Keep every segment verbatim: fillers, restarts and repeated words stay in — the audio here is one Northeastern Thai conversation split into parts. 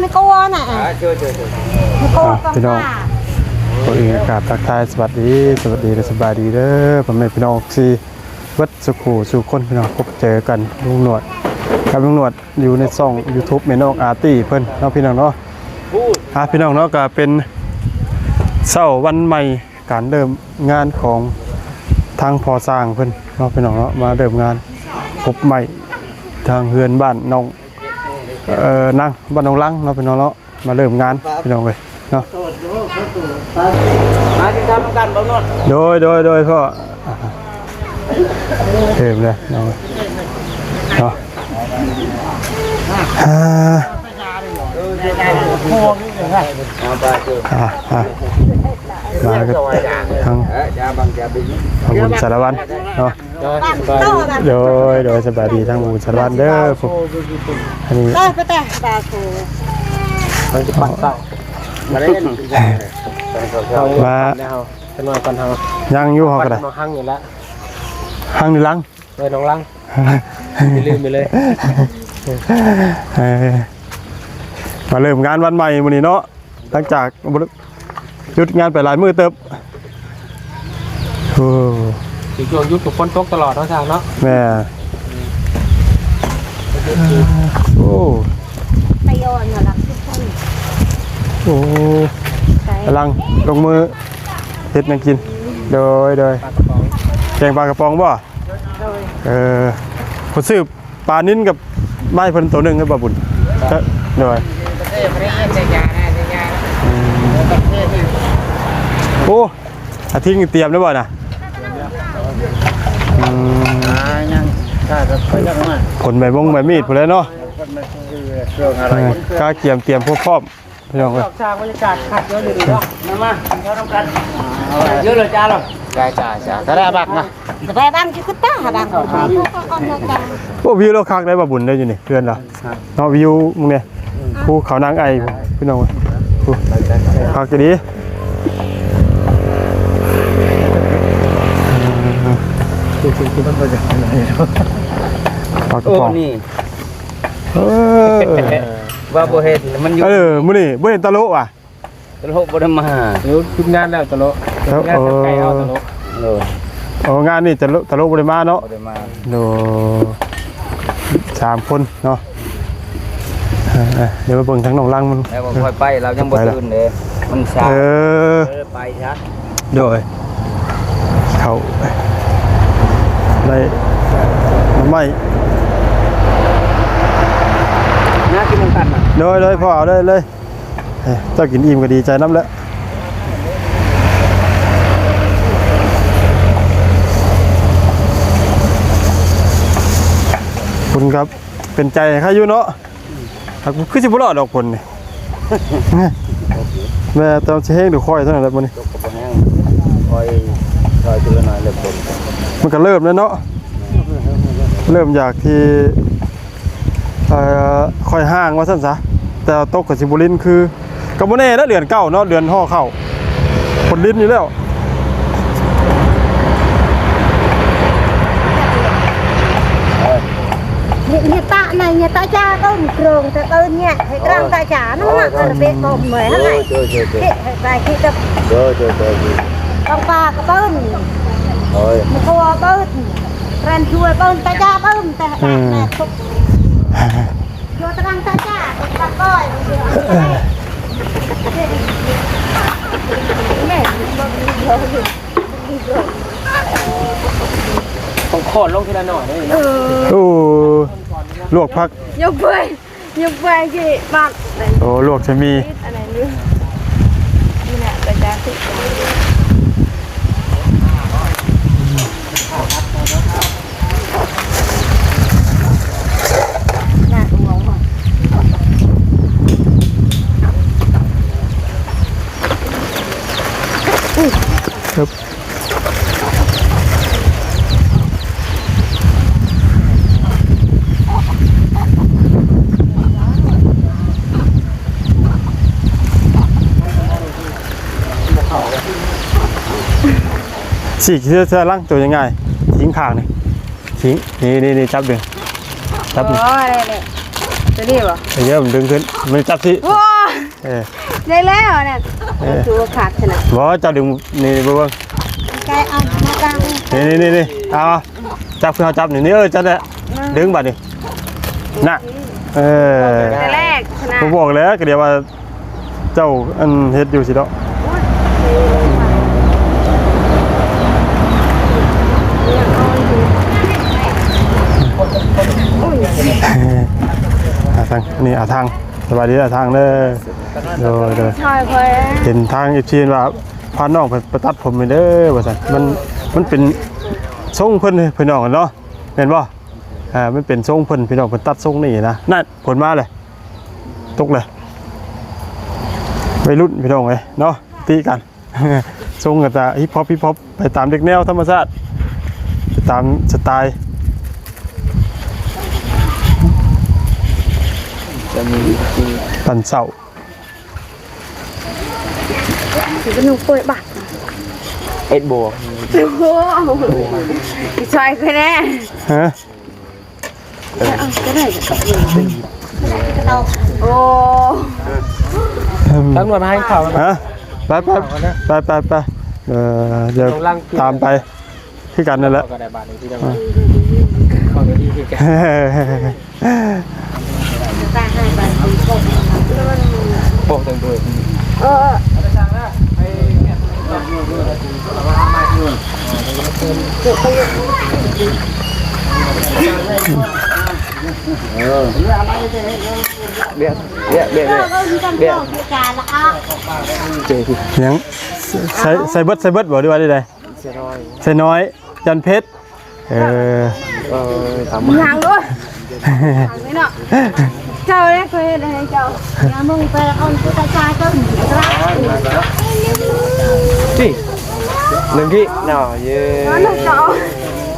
ไม่กลัวน่ะ อ่า เจอ เจอ เจอ ไม่กลัว อ่ะ กับ พี่น้อง ป้า ตัวเองกราบทักทายสวัสดี สวัสดีและสบายดีเด้อ พ่อแม่พี่น้องที่เบิดสุขสู่คน พี่น้อง พบเจอกัน ลุงหนวด กับลุงหนวด อยู่ในช่อง YouTube แม่น้องอาร์ตี้เพิ่นเนาะ พี่น้องเนาะ อ่ะ พี่น้องเนาะ ก็เป็นเช้าวันใหม่ การเริ่มงานของทางพ่อสร้างเพิ่นเนาะ พี่น้องเนาะ มาเริ่มงานพบใหม่ทางเฮือนบ้านน้อง เอ่อ นาง บ้านน้องลังเนาะ พี่น้องเนาะ มาเริ่มงาน พี่น้องเอ้ยเนาะ มาที่ทำกันบ่นน โดย โดย โดย พ่อ เริ่มเลยเนาะ เนาะ อ่า อ่า อ่า มากับทาง เออ จ้าบัง จ้าบิน อาบุญสารวัตรเนาะ โดย โดย สบายดีทางอาบุญสารวัตรเด้อ ผม อันนี้ ได้ไปแต่บาโค มันจะปัดเต่า มาเล่น มา จะนอนกันเฮา ยังอยู่เฮาก็ได้ ปัดมาหั่งอยู่แล้ว หั่งอยู่หลัง เออ น้องลัง อย่าลืมไปเลย เออ มาเริ่มงานวันใหม่มื้อนี้เนาะ หลังจากหยุดงานไปหลายมื้อเติบ โอ้ ช่วงหยุดก็ฝนตกตลอดเนาะ ช่างเนาะ แม่ โอ้ ไปย้อนอยู่หลังทุกคน โอ้ ไป กำลังลงมือเฮ็ดหยังกิน โดย โดย ปลากระป๋อง แกงปลากระป๋องบ่ โดย เออ ผมซื้อปลานิลกับไม้เพิ่นตัวหนึ่งให้บ่าวบุญ โดย อืม โอ้ อาทิตย์เตรียมแล้วบ่น่ะ อืม อ่า ยัง ถ้าจะไปยังมา ขนใบมงใบมีดพู้นแหล้วเนาะ เครื่องอะไร เออ กาเกียมเตรียมพวกพร้อม พี่น้องเอ้ย ดอกจางบรรยากาศคักเยอะเลยเนาะ มา มา กินข้าวร่วมกัน เยอะเลยจ้าเรา ได้จ้า จ้า ถ้าได้บักนะ แต่ไปบ้านกี่คือตาบ้านของเขา โอ้ วิวเราคักได้บ่าวบุญได้อยู่นี่ เพื่อนเรา ครับ เนาะ วิวมึงเนี่ย ภูเขานางไอ พี่น้องเอ้ย ภู คักดี ปลากระป๋อง โอ้ นี่ เออ ว่าบ่เห็น มันอยู่ เออ มื้อนี้บ่เห็นตะโลว่ะ ตะโลบ่ได้มา เดี๋ยวหยุดงานแล้วตะโล ครับ หยุดงานทางไกลเอาตะโล เออ เออ อ๋อ งานนี่ตะโล ตะโลบ่ได้มาเนาะ บ่ได้มา โด สามคนเนาะ เออ เออ เดี๋ยวไปเบิ่งทางน้องลังมัน แล้วบ่ค่อยไป เรายังบ่ ไปละ ตื่นเด้ มันเช้า เออ เออ ไปซะ โดย เขาได้น้ำไม้ น่ากินเหมือนกันน่ะ โดย โดย พ่อเอาเลย เลย เอ้ย เจ้ากินอิ่มก็ดีใจนำแล้ว คุณครับ เป็นใจให้ข้าอยู่เนาะ อ่ะ กูคือสิบ่รอดดอกฝนนี่ แม่ต้องสิแห้งหรือค่อยเท่านั้นแหละมื้อนี้ ตกก็บ่แห้ง ค่อย ค่อยทีละหน่อยเริ่มต้น มันก็เริ่มแล้วเนาะ เริ่มจากที่ เอ่อ ค่อยห่างว่าซั่นซะ แต่ตกก็สิบ่ลินคือ ก็บ่แน่นะ เดือนเก้าเนาะ เดือนห่อข้าว ฝนลินอยู่แล้ว Nya ta na, nya ta cha ko krong ta ko nya, he krong ta cha no na, ar be ko me ha ngai. Ke he ba ki ta. Kong pa ko pon. Oi. Mo ko pon. Ran dua pon ta cha pon ta. Hmm. Na ko. Yo terang ta cha, ta ko. Me. ต้องขอดลงทีละหน่อยเลยนะ โอ้ ลวกผัก ยกไป ยกไปสิบัก โอ้ ลวกจะมี อันไหนลืม นี่แหละกระจายสิ น่าห่วงว่ะ ครับ สี่เสื้อ เสื้อล่างตัวยังไง ทิ้งข้างนี่ ทิ้ง นี่ นี่ นี่ จับดึง จับดึง โอ้ย นี่ ตัวนี้บ่ เดี๋ยวมันดึงขึ้น มันจับสิ ว้า เออ ได้แล้วเนี่ย เออ ถือว่าขาดขนาด บ่ เจ้าดึง นี่ นี่ เบิ่ง ไกลเอามาตั้ง นี่ นี่ นี่ นี่ เอา จับคือเอาจับนี่ นี่ เออ จับแหละ อืม ดึงบัดนี่ น่ะ เออ แต่แรกขนาด ผมบอกแล้ว ก็เดี๋ยวว่า เจ้าอันเฮ็ดอยู่สิเนาะ อาทาง นี่อาทาง สบายดีอาทางเด้อ โดย โดย ใช่เพิ่น เห็นทางเอฟซีว่า พาน้องไป ไปตัดผมให้เด้อ ว่าซั่น มัน มันเป็นทรงเพิ่น พี่น้องเนาะ แม่นบ่ อ่า มันเป็นทรงเพิ่น พี่น้อง เพิ่นตัดทรงนี่นะ นั่น ผลมาเลย ตกเลย วัยรุ่นพี่น้องเอ้ยเนาะ ตีกัน ทรงก็จะฮิปฮอป ฮิปฮอป ไปตามเด็กแนวธรรมชาติ ไปตามสไตล์ จะมี ปั่นเสา ถือเป็นหนูป่วยบัตร เอ็ดโบ โอ้โห ช่วยคือแน่ ฮะ เอาก็ได้ โอ้ ตำรวจให้เขา ฮะ ไป ไป ไป ไป ไป เออ เดี๋ยว ตามไป คือกันนั่นแหละ ก็ได้บาทหนึ่งที่จังหวัด อ่ะ ของอยู่ที่คือกัน โป๊ะจังด้วย เออ เออ เบียร์ เบียร์ เบียร์ เบียร์ เบียร์ เจ๋ง ยัง ใส่ ใส่เบิด ใส่เบิดบ่ หรือว่าได้ใด ใส่น้อย ใส่น้อย ยันเพชร เออ เออ ตามมา ทางด้วย ทางนี้เนาะ เจ้าเนี่ยเคยเห็นอะไรเจ้า อย่ามึงไปเอาตุ๊กตาเจ้าหนีกระไร นี่ หนึ่งที่ เนาะ เย้ แล้วหนึ่งเจ้า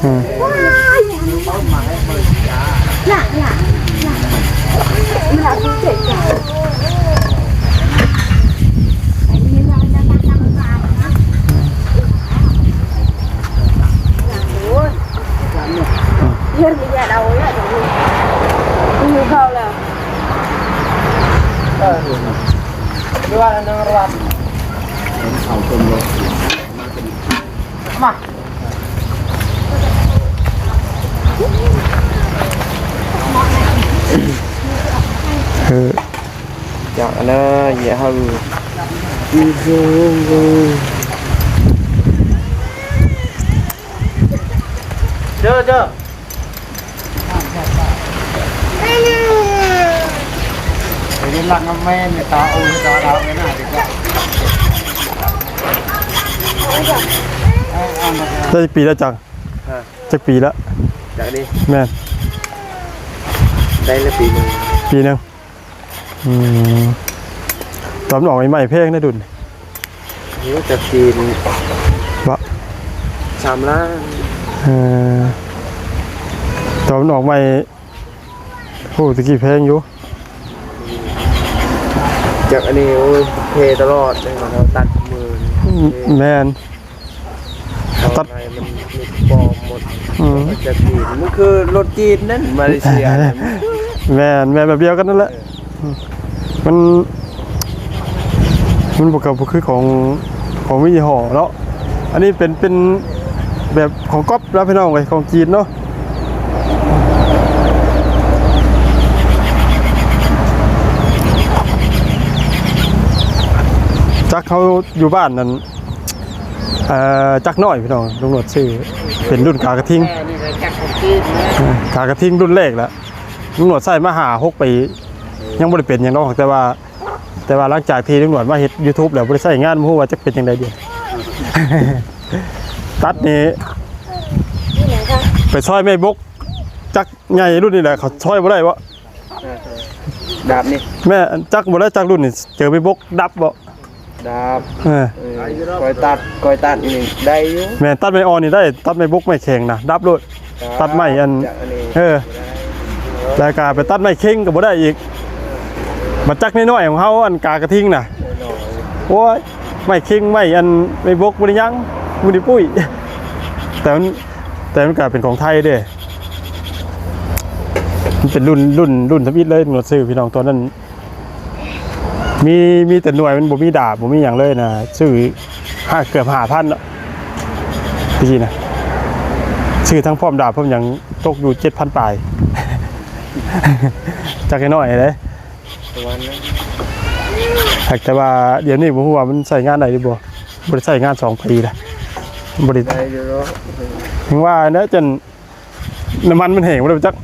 อืม ว้าย น่ะ น่ะ น่ะ มันเอาตุ๊กตา เฮ็ดมีแย่เอาเนี่ย เดี๋ยวนี้ หิวข้าวแล้ว เออ หรือว่านั่งรับ มา เออ จากอันนั้นอย่าให้ เจอ เจอ เดี๋ยวหลังน้ำแม่เนี่ย ตาโอ้ย ตาดาวเลยนะ เดี๋ยวก็ ได้ปีแล้วจัง ฮะ จักปีแล้ว จากนี้ แม่น ได้แล้วปีหนึ่ง ปีหนึ่ง อืม ตอนออกใหม่ๆ แพงนะดุล นี่จากจีน บ่ สามล้าน เออ ตอนออกใหม่ โอ้ ตะกี้แพงอยู่ จากอันนี้ โอ้ย เพตลอดเลย เราตัดมือ อืม แม่น ตัด ข้างในมันมีปลอมหมด อืม จากจีน มันคือรถจีนนั่น มาเลเซีย แม่น แม่นแบบเดียวกันนั่นแหละ มัน มันบ่กับคือของ ของมียี่ห้อเนาะ อันนี้เป็น เป็นแบบของก๊อปแล้วพี่น้องเอ้ย ของจีนเนาะ จักเขาอยู่บ้านนั่น เอ่อ จักน้อยพี่น้อง ลุงหนวดซื้อ เป็นรุ่นกากระทิง เออ นี่ก็จักของจีนนะ เออ กากระทิงรุ่นแรกละ ลุงหนวดใส่มาห้าหกปี ยังบ่ได้เป็นหยังดอก แต่ว่า แต่ว่าหลังจากที่ลุงหนวดมาเฮ็ดยูทูบแล้ว บ่ได้ใช้งาน บ่ฮู้ว่าจะเป็นจั่งใดเดียว ตัดนี่ ไปซอยไม้บก จักใหญ่รุ่นนี้แหละ เขาซอยบ่ได้บ่ ดาบนี่ แม่ จักบ่ได้ จักรุ่นนี่ เจอไม้บกดับบ่ ดาบ เออ เออ คอยตัด คอยตัดนี่ได้อยู่ แม่น ตัดไม้อ่อนนี่ได้ ตัดไม้บกไม้แข็งนะ ดับโลด ครับ ตัดไม้อัน จากอันนี้ เออ แล้วก็ไปตัดไม้เค็งก็บ่ได้อีก มาจักน้อยๆของเฮา อันกากระทิงน่ะ น้อยๆ โอ้ย ไม้เค็ง ไม้อัน ไม้บกบ่ได้หยัง บ่ได้ปุ้ย แต่มัน แต่มันก็เป็นของไทยเด้ เป็นรุ่นรุ่นรุ่นทำอิฐเลยหนวดซื้อพี่น้องตอนนั้น มีมีแต่หน่วยมันบ่มีดาบบ่มีหยังเลยนะซื้อห้าเกือบห้าพันเนาะพี่นะซื้อทั้งพร้อมดาบพร้อมหยังตกอยู่เจ็ดพันปลายจักน้อยเลยประมาณนั้นหากแต่ว่าเดี๋ยวนี้ผมว่ามันใส่งานได้หรือบ่บ่ได้ใส่งานสองปีแล้วบ่ได้ได้อยู่เนาะถึงว่านะจน น้ำมันมันแห้งบ่ได้จัก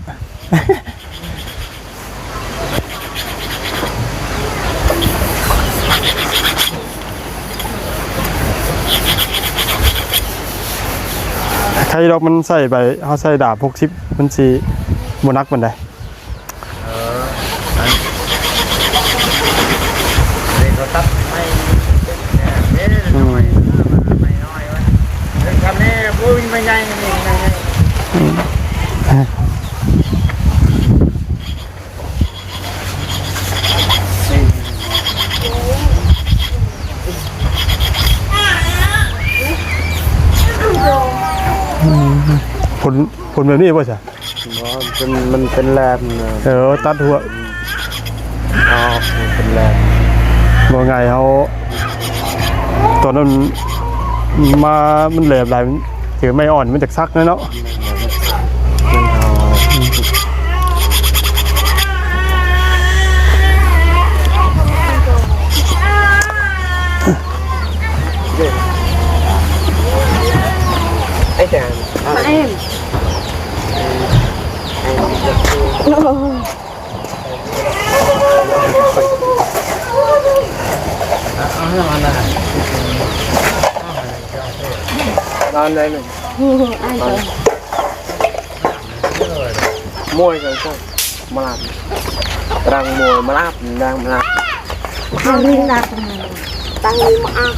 ใครดอกมันใส่ไปเขาใส่ดาบหกสิบมันสิบ่หนักปานใด เอออันนี้เขาตัดไม่เนี่ยเนี่ยน้อยไม่น้อยวะเฮ้ยทำแน่ปุ้ยไม่ใหญ่นี่ไม่ใหญ่ผลผลแบบนี้ป่ะจ๊ะ บ่มันเป็นมันเป็นแลบนะเออตัดหัวอ๋อมันเป็นแลบบ่ไงเขาตอนนั้นมามันแหลบหลายมันเจอไม้อ่อนมันจากซักนะเนาะมันเอาไอ้แดง นอนได้หนึ่ง มวยกันก็มาลาบรังมวยมาลาบรังมาลาบ Ang rin natin naman. Tangi mo ah.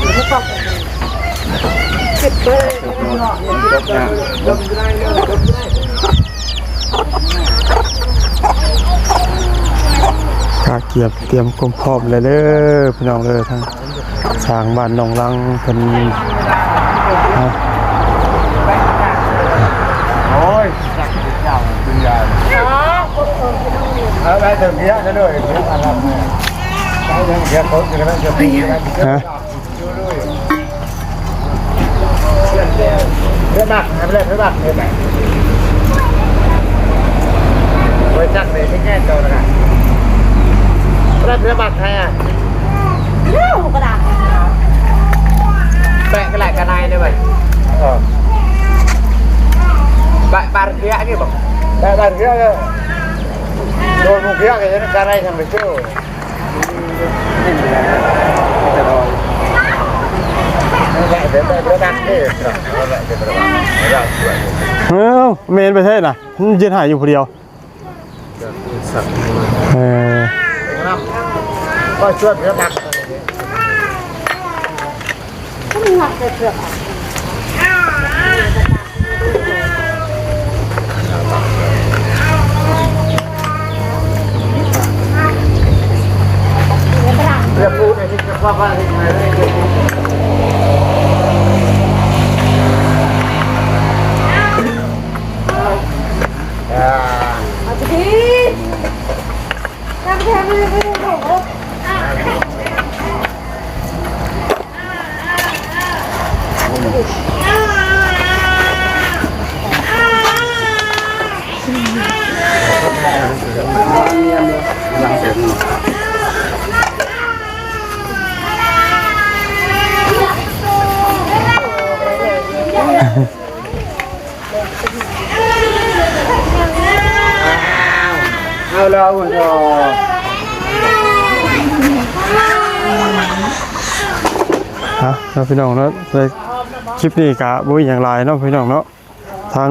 Ano pa? Sit down. กะเกียบเตรียมความพร้อมแล้วเด้อพี่น้องเด้อทั้งสร้างบ้านหนองลังเพิ่นฮะ โอ้ย สักเจ้าคุณยายเอาไปเถอะเมียจะด้วยเมียมาทำเนี่ยไปเถอะเมียเขาจะได้จะไป ฮะ เพื่อนบักนะเพื่อนเพื่อนบักเนี่ยไปบริษัทเลยที่แก้ตัวนะเพื่อนเพื่อนบักใครอ่ะ เรื่องกระดาษ แบกกระไรกระไรเลยเว้ย เออ แบกบาร์เบียนี่บอก แบกบาร์เบียเลย โดนมุกเยอะเลยนะกระไรทำไปเที่ยว เอ้าแม่นไปไสน่ะ มันยืนหายอยู่ผู้เดียว เออ ก็ช่วยเพื่อนตัก เอาแล้วเอาแล้ว ฮะ แล้วพี่น้องเนาะ ในคลิปนี้กะบ่มีหยังหลายเนาะพี่น้องเนาะ ทาง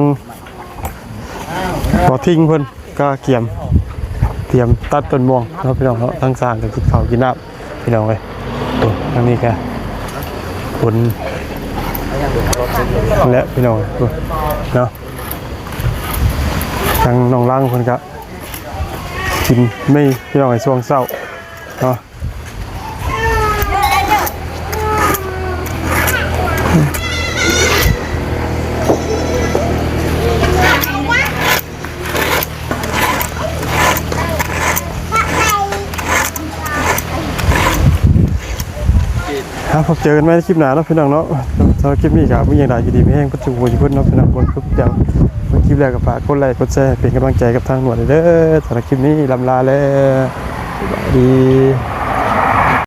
บ่อทิ้งเพิ่นก็เกียม เตรียมตัดต้นม่วงเนาะพี่น้องเนาะ ทางสร้างก็กินข้าวกินน้ำพี่น้องเอ้ย โอ้ ทางนี้ก็ฝนและพี่น้องเอ้ย โอ้ เนาะ ทางน้องลังเพิ่นก็กินไม่พี่น้องเอ้ย ช่วงเช้าเนาะ พบเจอกันใหม่ในคลิปหน้าเนาะพี่น้องเนาะ สำหรับคลิปนี้ก็มีอย่างไรอยู่ดีมีแฮงเบิดทุกผู้ทุกคนเนาะพี่น้อง เบิ่งคลิปเดียว เบิ่งคลิปแรกก็ฝากกดไลค์กดแชร์เป็นกำลังใจกับทางหนวดเด้อ สำหรับคลิปนี้ลำลาแล้ว สวัสดี